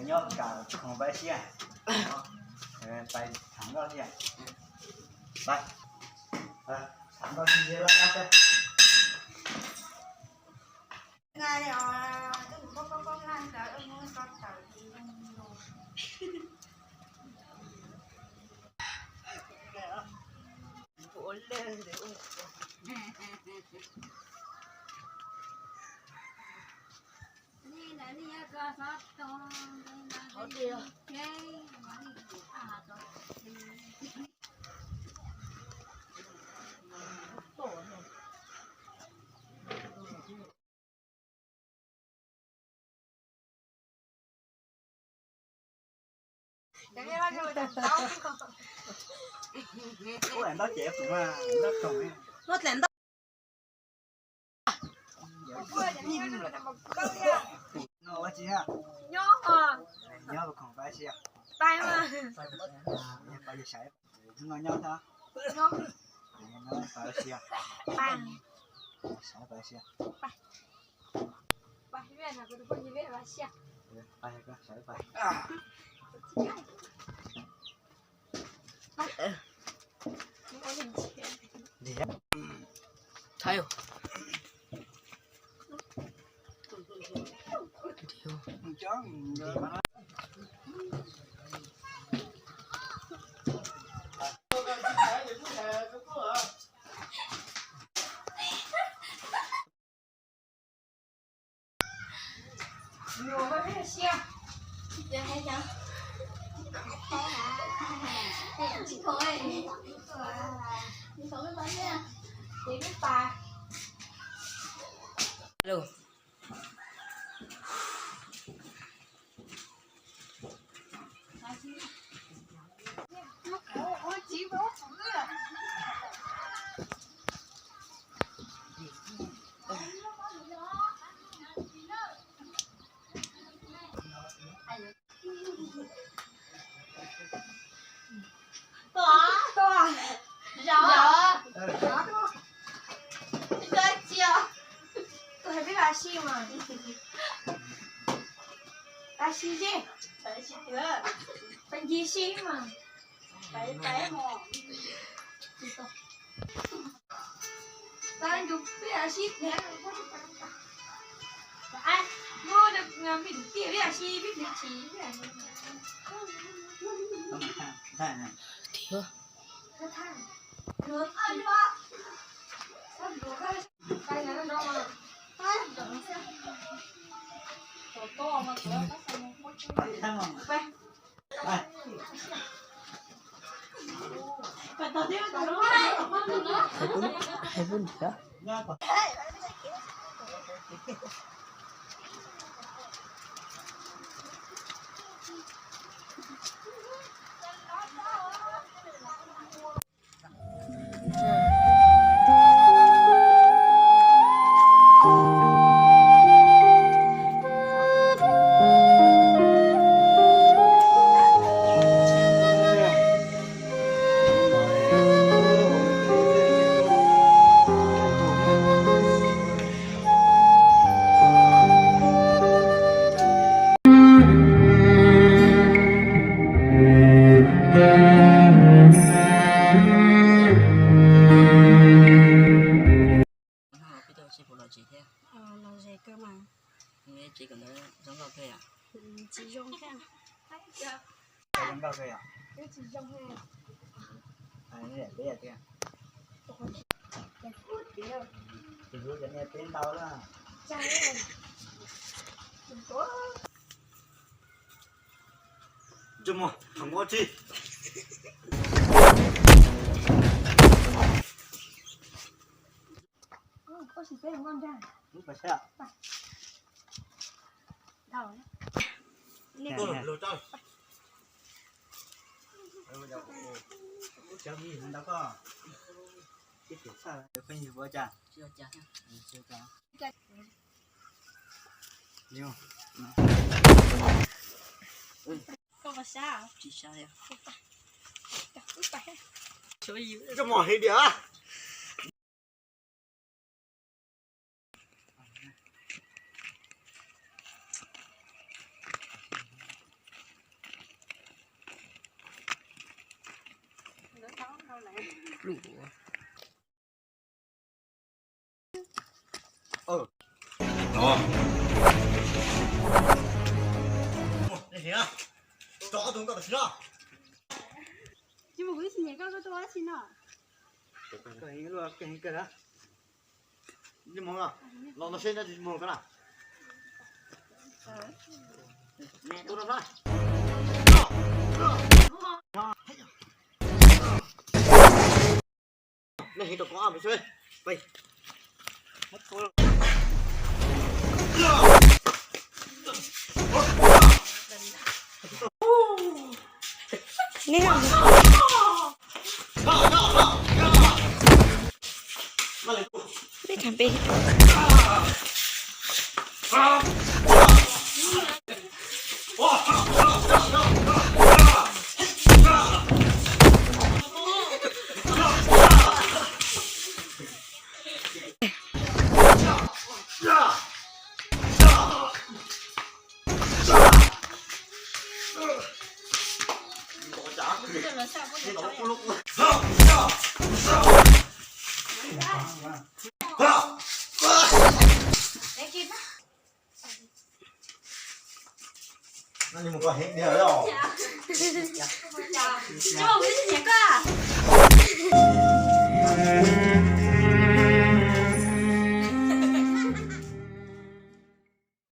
Nyob kam khoom pais siab, pais tham nkauj thiab. Pais tham nkauj si ze laj kab thiab. Ua ntau ces kuv mas ntau tsoom. Muab dlaim ntau. No ua tsi na? Nyob, nyob khoom pais siab. Pais mas. Pais sawv, hnub no nyob thiab. Nyob pais siab. Pais sawv pais siab. Pais, pais, sawv pais. Thaiv. Alo. Tuaj, tuaj, zov, zov tuaj. Tuaj tsis, tuaj hais peb vas si mas. Vas si seb, peb ncig si mas. Tau ncu peb vas si thiab. Muab me tus tiag peb vas si peb tus tsis. Tiag. Peb tau sib puas los tsev thiab? Los ze kawg mas. Neb tsev kawm ntawv zoo nkauj kawg yom? Tsis zoo thiab. Zoo nkauj kawg yom? Tsis zoo. Peb tiag. Tus hlub cov niag peb ntau lawm. Ntsej muag thaum nqua tsi. Tsis sab li. Coj mos heev tiag. Tsis mus kuv ib tsis nyiam koj, koj tuaj ua dab tsi no? Koj heev luaj, koj heev kawg na. Los no seb nyob tsis mus koj na. Tuaj no na. Nej heev rau koj pes. Nej, nej tham pem.